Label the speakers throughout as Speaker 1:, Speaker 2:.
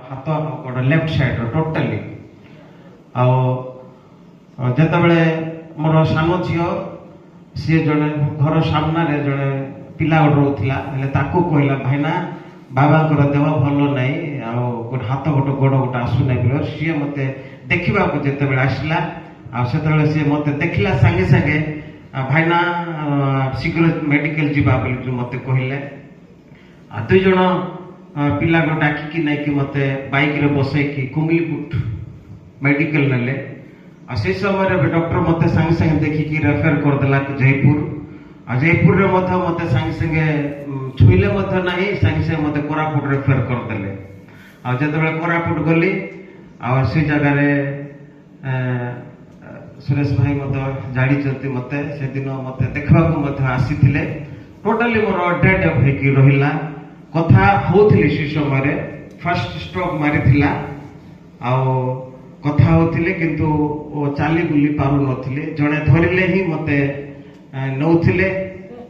Speaker 1: ହାତ ଆଉ ଗୋଡ଼ ଲେଫ୍ଟ ସାଇଡ୍ର ଟୋଟାଲି। ଆଉ ଯେତେବେଳେ ମୋର ସାନ ଝିଅ, ସିଏ ଜଣେ ଘର ସାମ୍ନାରେ ଜଣେ ପିଲା ଗୋଟେ ରହୁଥିଲା, ହେଲେ ତାକୁ କହିଲା, "ଭାଇନା, ବାବାଙ୍କର ଦେହ ଭଲ ନାହିଁ ଆଉ ଗୋଟେ ହାତ ଗୋଟେ ଗୋଡ଼ ଗୋଟେ ଆସୁନାହିଁ" ବୋଲି। ସିଏ ମୋତେ ଦେଖିବାକୁ ଯେତେବେଳେ ଆସିଲା, ଆଉ ସେତେବେଳେ ସିଏ ମୋତେ ଦେଖିଲା ସାଙ୍ଗେ ସାଙ୍ଗେ, "ଭାଇନା, ଶୀଘ୍ର ମେଡିକାଲ ଯିବା" ବୋଲି ଯୋଉ ମୋତେ କହିଲେ। ଆଉ ଦୁଇ ଜଣ ପିଲାକୁ ଡାକିକି ନେଇକି ମୋତେ ବାଇକରେ ବସେଇକି କୁମଲିପୁଟ ମେଡିକାଲ ନେଲେ। ଆଉ ସେଇ ସମୟରେ ବି ଡକ୍ଟର ମୋତେ ସାଙ୍ଗେ ସାଙ୍ଗେ ଦେଖିକି ରେଫର କରିଦେଲା ଜୟପୁର। ଆଉ ଜୟପୁରରେ ମଧ୍ୟ ମୋତେ ସାଙ୍ଗେ ସାଙ୍ଗେ ଛୁଇଁଲେ ମଧ୍ୟ ନାହିଁ, ସାଙ୍ଗେ ସାଙ୍ଗେ ମୋତେ କୋରାପୁଟ ରେଫର କରିଦେଲେ। ଆଉ ଯେତେବେଳେ କୋରାପୁଟ ଗଲି, ଆଉ ସେ ଜାଗାରେ ସୁରେଶ ଭାଇ ମଧ୍ୟ ଜାଣିଛନ୍ତି ମୋତେ, ସେଦିନ ମୋତେ ଦେଖିବାକୁ ମଧ୍ୟ ଆସିଥିଲେ। ଟୋଟାଲି ମୋର ଡେଡ୍ ଅଫ୍ ହେଇକି ରହିଲା। କଥା ହଉଥିଲି, ସେ ସମୟରେ ଫାର୍ଷ୍ଟ ଷ୍ଟ୍ରୋକ୍ ମାରିଥିଲା, ଆଉ କଥା ହଉଥିଲି କିନ୍ତୁ ଚାଲି ବୁଲି ପାରୁନଥିଲି। ଜଣେ ଧରିଲେ ହିଁ ମୋତେ ନଉଥିଲେ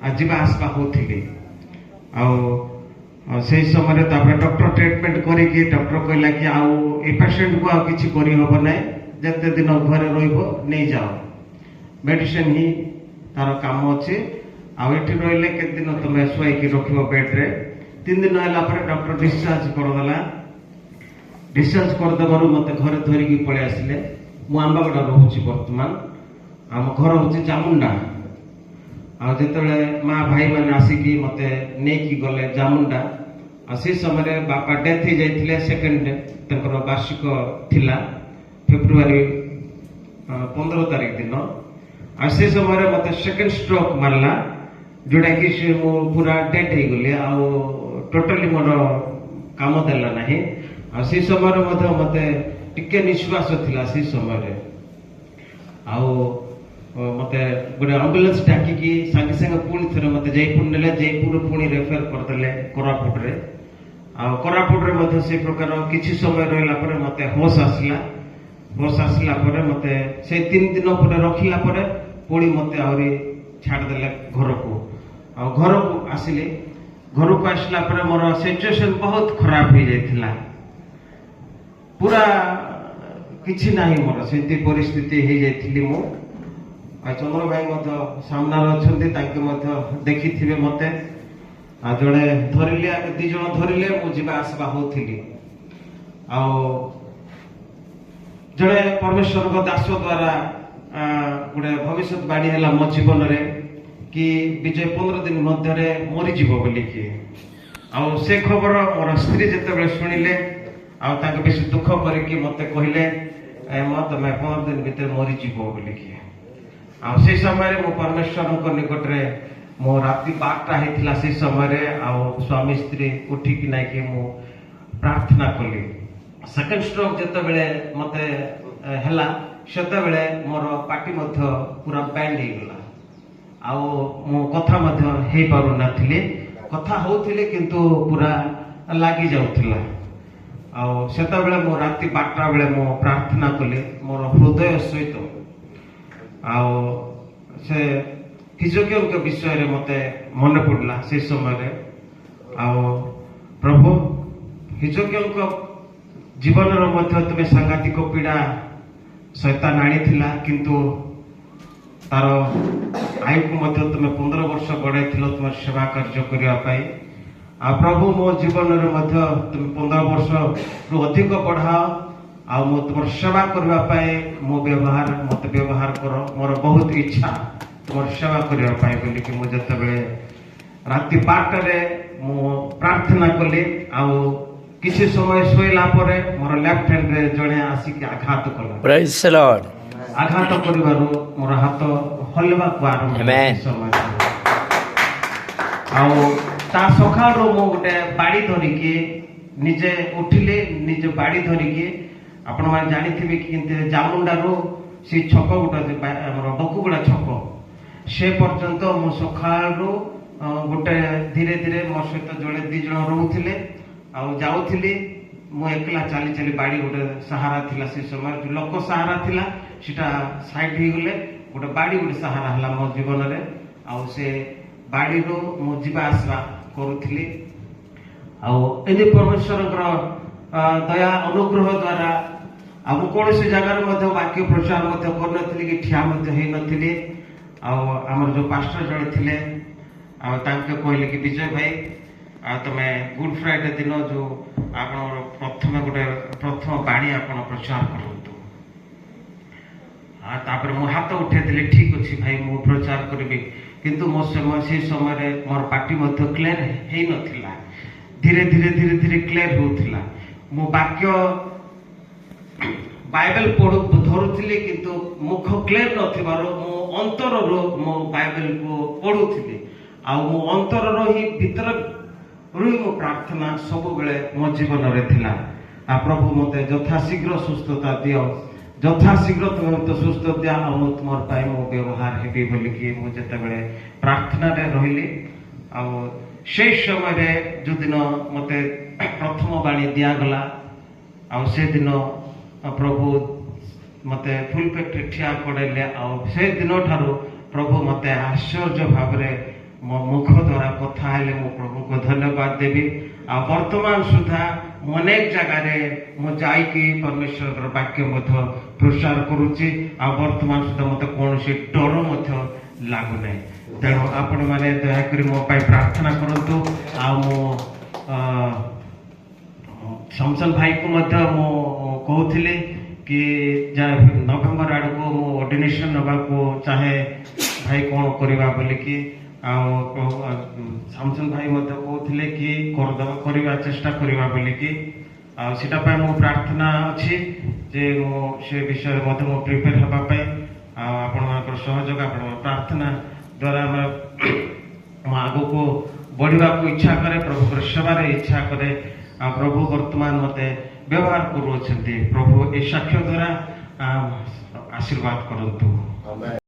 Speaker 1: ଆଉ ଯିବା ଆସିବା ହଉଥିଲି। ଆଉ ସେଇ ସମୟରେ ତାପରେ ଡକ୍ଟର ଟ୍ରିଟମେଣ୍ଟ କରିକି ଡକ୍ଟର କହିଲା କି ଆଉ ଏ ପେସେଣ୍ଟକୁ ଆଉ କିଛି କରିହବ ନାହିଁ, ଯେତେ ଦିନ ଘରେ ରହିବ ନେଇଯାଅ, ମେଡିସିନ ହିଁ ତାର କାମ ଅଛି, ଆଉ ଏଠି ରହିଲେ କେତେ ଦିନ ତମେ ଶୁଆଇକି ରଖିବ ବେଡରେ? 3 ଦିନ ହେଲା ପରେ ଡକ୍ଟର ଡିସଚାର୍ଜ କରିଦେଲା। ଡିସଚାର୍ଜ କରିଦେବାରୁ ମୋତେ ଘରେ ଧରିକି ପଳେଇ ଆସିଲେ। ମୁଁ ଆମ୍ବାଗଡ଼ା ରହୁଛି ବର୍ତ୍ତମାନ, ଆମ ଘର ହେଉଛି ଜାମୁଣ୍ଡା। ଆଉ ଯେତେବେଳେ ମା ଭାଇମାନେ ଆସିକି ମୋତେ ନେଇକି ଗଲେ ଜାମୁଣ୍ଡା, ଆଉ ସେ ସମୟରେ ବାପା ଡେଥ୍ ହେଇଯାଇଥିଲେ। ସେକେଣ୍ଡ ତାଙ୍କର ବାର୍ଷିକ ଥିଲା ଫେବୃଆରୀ 15 ତାରିଖ ଦିନ। ଆଉ ସେ ସମୟରେ ମୋତେ ସେକେଣ୍ଡ ଷ୍ଟ୍ରୋକ୍ ମାରିଲା, ଯୋଉଟାକି ସେ ମୁଁ ପୁରା ଡେଡ୍ ହେଇଗଲି ଆଉ ଟୋଟାଲି ମୋର କାମ ଦେଲା ନାହିଁ। ଆଉ ସେ ସମୟରେ ମଧ୍ୟ ମୋତେ ଟିକେ ନିଶ୍ୱାସ ଥିଲା ସେ ସମୟରେ। ଆଉ ମତେ ଗୋଟେ ଆମ୍ବୁଲାନ୍ସ ଡାକିକି ସାଙ୍ଗେ ସାଙ୍ଗେ ପୁଣି ଥରେ ମତେ ଜୟପୁର ନେଲେ। ଜୟପୁର ପୁଣି ରେଫର କରିଦେଲେ କୋରାପୁଟରେ। ଆଉ କୋରାପୁଟରେ ମଧ୍ୟ ସେଇ ପ୍ରକାର କିଛି ସମୟ ରହିଲା ପରେ ମତେ ହୋସ ଆସିଲା। ହୋସ ଆସିଲା ପରେ ମତେ ସେଇ 3 ଦିନ ପରେ ରଖିଲା ପରେ ପୁଣି ମତେ ଆହୁରି ଛାଡ଼ିଦେଲେ ଘରକୁ। ଆଉ ଘରକୁ ଆସିଲି। ଘରକୁ ଆସିଲା ପରେ ମୋର ସିଚୁଏସନ ବହୁତ ଖରାପ ହେଇଯାଇଥିଲା। ପୁରା କିଛି ନାହିଁ ମୋର, ସେମିତି ପରିସ୍ଥିତି ହେଇଯାଇଥିଲି ମୁଁ। ଆଉ ଚନ୍ଦ୍ର ଭାଇ ମଧ୍ୟ ସାମ୍ନାରେ ଅଛନ୍ତି, ତାଙ୍କେ ମଧ୍ୟ ଦେଖିଥିବେ ମତେ। ଆଉ ଜଣେ ଧରିଲେ, ଦି ଜଣ ଧରିଲେ ମୁଁ ଯିବା ଆସିବା ହଉଥିଲି। ଆଉ ଜଣେ ପରମେଶ୍ୱରଙ୍କ ଦାସ ଦ୍ୱାରା ଗୋଟେ ଭବିଷ୍ୟତବାଣୀ ହେଲା ମୋ ଜୀବନରେ କି ବିଜୟ 15 ଦିନ ମଧ୍ୟରେ ମରିଯିବ ବୋଲିକି। ଆଉ ସେ ଖବର ମୋର ସ୍ତ୍ରୀ ଯେତେବେଳେ ଶୁଣିଲେ, ଆଉ ତାଙ୍କୁ ବେଶୀ ଦୁଃଖ କରିକି ମତେ କହିଲେ, "ଏ ମା, ତମେ 15 ଦିନ ଭିତରେ ମରିଯିବ" ବୋଲିକି। ଆଉ ସେଇ ସମୟରେ ମୁଁ ପରମେଶ୍ୱରଙ୍କ ନିକଟରେ, ମୋ ରାତି 12ଟା ହେଇଥିଲା ସେଇ ସମୟରେ, ଆଉ ସ୍ୱାମୀ ସ୍ତ୍ରୀ ଉଠିକି ନାଇକି ମୁଁ ପ୍ରାର୍ଥନା କଲି। ସେକେଣ୍ଡ ଷ୍ଟ୍ରୋକ୍ ଯେତେବେଳେ ମତେ ହେଲା, ସେତେବେଳେ ମୋର ପାଟି ମଧ୍ୟ ପୁରା ବ୍ୟାଣ୍ଡ ହେଇଗଲା ଆଉ ମୁଁ କଥା ମଧ୍ୟ ହେଇପାରୁନଥିଲି। କଥା ହଉଥିଲି କିନ୍ତୁ ପୁରା ଲାଗି ଯାଉଥିଲା। ଆଉ ସେତେବେଳେ ମୁଁ ରାତି 12ଟା ବେଳେ ମୁଁ ପ୍ରାର୍ଥନା କଲି ମୋର ହୃଦୟ ସହିତ। ଆଉ ସେ ହିଜକିୟଙ୍କ ବିଷୟରେ ମତେ ମନେ ପଡ଼ିଲା ସେ ସମୟରେ। ଆଉ ପ୍ରଭୁ, ହିଜକିୟଙ୍କ ଜୀବନର ମଧ୍ୟ ତୁମେ ସାଂଘାତିକ ପୀଡ଼ା ଶୈତାନ ଆଣିଥିଲା, କିନ୍ତୁ ତାର ଆୟୁକୁ ମଧ୍ୟ ତୁମେ 15 ବର୍ଷ ବଢ଼ାଇଥିଲ ତୁମର ସେବା କାର୍ଯ୍ୟ କରିବା ପାଇଁ। ଆଉ ପ୍ରଭୁ, ମୋ ଜୀବନରେ ମଧ୍ୟ ତୁମେ 15 ବର୍ଷରୁ ଅଧିକ ବଢ଼ାଅ ଆଉ ମୁଁ ତୁମର ସେବା କରିବା ପାଇଁ ମୋ ବ୍ୟବହାର ମତେ ବ୍ୟବହାର କର। ମୋର ବହୁତ ଇଚ୍ଛା ତୁମର ସେବା କରିବା ପାଇଁ ବୋଲିକି ମୁଁ ଯେତେବେଳେ ରାତି 12ଟାରେ ମୁଁ ପ୍ରାର୍ଥନା କଲି, ଆଉ କିଛି ସମୟ ଶୋଇଲା ପରେ ମୋର ଲେଫ୍ଟ ହ୍ୟାଣ୍ଡରେ ଜଣେ ଆସିକି ଆଘାତ କଲା।
Speaker 2: Praise the Lord.
Speaker 1: ଆଘାତ କରିବାରୁ ମୋର ହାତ ହଲିବାକୁ ଆରମ୍ଭ କଲା
Speaker 2: Amen.
Speaker 1: ସେ ସମୟରେ। ଆଉ ତା ସକାଳରୁ ମୁଁ ଗୋଟେ ବାଡ଼ି ଧରିକି ନିଜେ ଉଠିଲି। ନିଜେ ବାଡ଼ି ଧରିକି, ଆପଣମାନେ ଜାଣିଥିବେ କି କିନ୍ତୁ ଜାମୁଣ୍ଡାରୁ ସେ ଛକ ଗୋଟେ ଅଛି, ଆମର ବକୁଗୁଡ଼ା ଛକ, ସେ ପର୍ଯ୍ୟନ୍ତ ମୁଁ ସକାଳରୁ ଗୋଟେ ଧୀରେ ଧୀରେ, ମୋ ସହିତ ଜଣେ ଦି ଜଣ ରହୁଥିଲେ, ଆଉ ଯାଉଥିଲି ମୁଁ ଏକଲା ଚାଲି ଚାଲି। ବାଡ଼ି ଗୋଟେ ସାହାରା ଥିଲା ସେ ସମୟରେ। ଯୋଉ ଲୋକ ସାହାରା ଥିଲା, ସେଟା ସାଇଡ୍ ହେଇଗଲେ ଗୋଟେ ବାଡ଼ି ଗୋଟେ ସାହାରା ହେଲା ମୋ ଜୀବନରେ। ଆଉ ସେ ବାଡ଼ିରୁ ମୁଁ ଯିବା ଆସିବା କରୁଥିଲି। ଆଉ ଏମିତି ପରମେଶ୍ୱରଙ୍କର ଦୟା ଅନୁଗ୍ରହ ଦ୍ୱାରା। ଆଉ ମୁଁ କୌଣସି ଜାଗାରେ ମଧ୍ୟ ବାକ୍ୟ ପ୍ରଚାର ମଧ୍ୟ କରିନଥିଲି କି ଠିଆ ମଧ୍ୟ ହେଇନଥିଲି। ଆଉ ଆମର ଯୋଉ ପାଷ୍ଟର ଜଣେ ଥିଲେ, ଆଉ ତାଙ୍କେ କହିଲେ କି ବିଜୟ ଭାଇ, ଆଉ ତମେ ଗୁଡ୍ ଫ୍ରାଇଡେ ଦିନ ଯୋଉ ଆପଣଙ୍କର ପ୍ରଥମେ ଗୋଟେ ପ୍ରଥମ ବାଣୀ ଆପଣ ପ୍ରଚାର କରନ୍ତୁ। ଆଉ ତାପରେ ମୁଁ ହାତ ଉଠେଇଥିଲି, ଠିକ ଅଛି ଭାଇ, ମୁଁ ପ୍ରଚାର କରିବି। କିନ୍ତୁ ମୋ ସମୟ ସେଇ ସମୟରେ ମୋର ପାଟି ମଧ୍ୟ କ୍ଲିୟର ହେଇନଥିଲା। ଧୀରେ ଧୀରେ ଧୀରେ ଧୀରେ କ୍ଲିୟର ହଉଥିଲା। ମୁଁ ବାକ୍ୟ ବାଇବେଲ ପଢୁ ଧରୁଥିଲି, କିନ୍ତୁ ମୁଖ କ୍ଲିୟର ନଥିବାରୁ ମୁଁ ଅନ୍ତରରୁ ମୋ ବାଇବେଲକୁ ପଢୁଥିଲି। ଆଉ ମୁଁ ଅନ୍ତରର ହିଁ ଭିତର ରୁ ହିଁ ମୋ ପ୍ରାର୍ଥନା ସବୁବେଳେ ମୋ ଜୀବନରେ ଥିଲା, ଆଉ ପ୍ରଭୁ, ମୋତେ ଯଥାଶୀଘ୍ର ସୁସ୍ଥତା ଦିଅ, ଯଥାଶୀଘ୍ର ତୁମେ ମୋତେ ସୁସ୍ଥ ଦିଅ, ଆଉ ମୁଁ ତୁମର ପାଇଁ ମୁଁ ବ୍ୟବହାର ହେବି ବୋଲିକି ମୁଁ ଯେତେବେଳେ ପ୍ରାର୍ଥନାରେ ରହିଲି, ଆଉ ସେଇ ସମୟରେ ଯେଉଁଦିନ ମୋତେ ପ୍ରଥମ ବାଣୀ ଦିଆଗଲା, ଆଉ ସେଦିନ ପ୍ରଭୁ ମୋତେ ପୁଲପିଟ୍ରେ ଠିଆ କରାଇଲେ। ଆଉ ସେ ଦିନଠାରୁ ପ୍ରଭୁ ମୋତେ ଆଶ୍ଚର୍ଯ୍ୟ ଭାବରେ ମୋ ମୁଖ ଦ୍ୱାରା କଥା ହେଲେ। ମୁଁ ପ୍ରଭୁଙ୍କୁ ଧନ୍ୟବାଦ ଦେବି। ଆଉ ବର୍ତ୍ତମାନ ସୁଦ୍ଧା ମୁଁ ଅନେକ ଜାଗାରେ ମୁଁ ଯାଇକି ପରମେଶ୍ୱରଙ୍କର ବାକ୍ୟ ମଧ୍ୟ ପ୍ରଚାର କରୁଛି। ଆଉ ବର୍ତ୍ତମାନ ସୁଦ୍ଧା ମୋତେ କୌଣସି ଡର ମଧ୍ୟ ଲାଗୁନାହିଁ। ତେଣୁ ଆପଣମାନେ ଦୟାକରି ମୋ ପାଇଁ ପ୍ରାର୍ଥନା କରନ୍ତୁ। ଆଉ ମୁଁ ସମସନ ଭାଇକୁ ମଧ୍ୟ ମୁଁ କହୁଥିଲି କି ନଭେମ୍ବର ଆଡ଼କୁ ମୁଁ ଅର୍ଡିନେସନ ନେବାକୁ ଚାହେଁ ଭାଇ, କ'ଣ କରିବା ବୋଲିକି। ଆଉ ସାମସନ ଭାଇ ମଧ୍ୟ କହୁଥିଲେ କି କରିଦେବା, କରିବା ଚେଷ୍ଟା କରିବା ବୋଲିକି। ଆଉ ସେଟା ପାଇଁ ମୁଁ ପ୍ରାର୍ଥନା ଅଛି ଯେ ମୁଁ ସେ ବିଷୟରେ ମଧ୍ୟ ମୁଁ ପ୍ରିପେୟାର ହେବା ପାଇଁ। ଆଉ ଆପଣମାନଙ୍କର ସହଯୋଗ, ଆପଣଙ୍କ ପ୍ରାର୍ଥନା ଦ୍ୱାରା ଆମେ ମୁଁ ଆଗକୁ ବଢ଼ିବାକୁ ଇଚ୍ଛା କରେ, ପ୍ରଭୁଙ୍କର ସେବାରେ ଇଚ୍ଛା କରେ। ଆଉ ପ୍ରଭୁ ବର୍ତ୍ତମାନ ମୋତେ ବ୍ୟବହାର କରୁଅଛନ୍ତି। ପ୍ରଭୁ ଏ ସାକ୍ଷ୍ୟ ଦ୍ୱାରା ଆଶୀର୍ବାଦ କରନ୍ତୁ।
Speaker 2: Amen.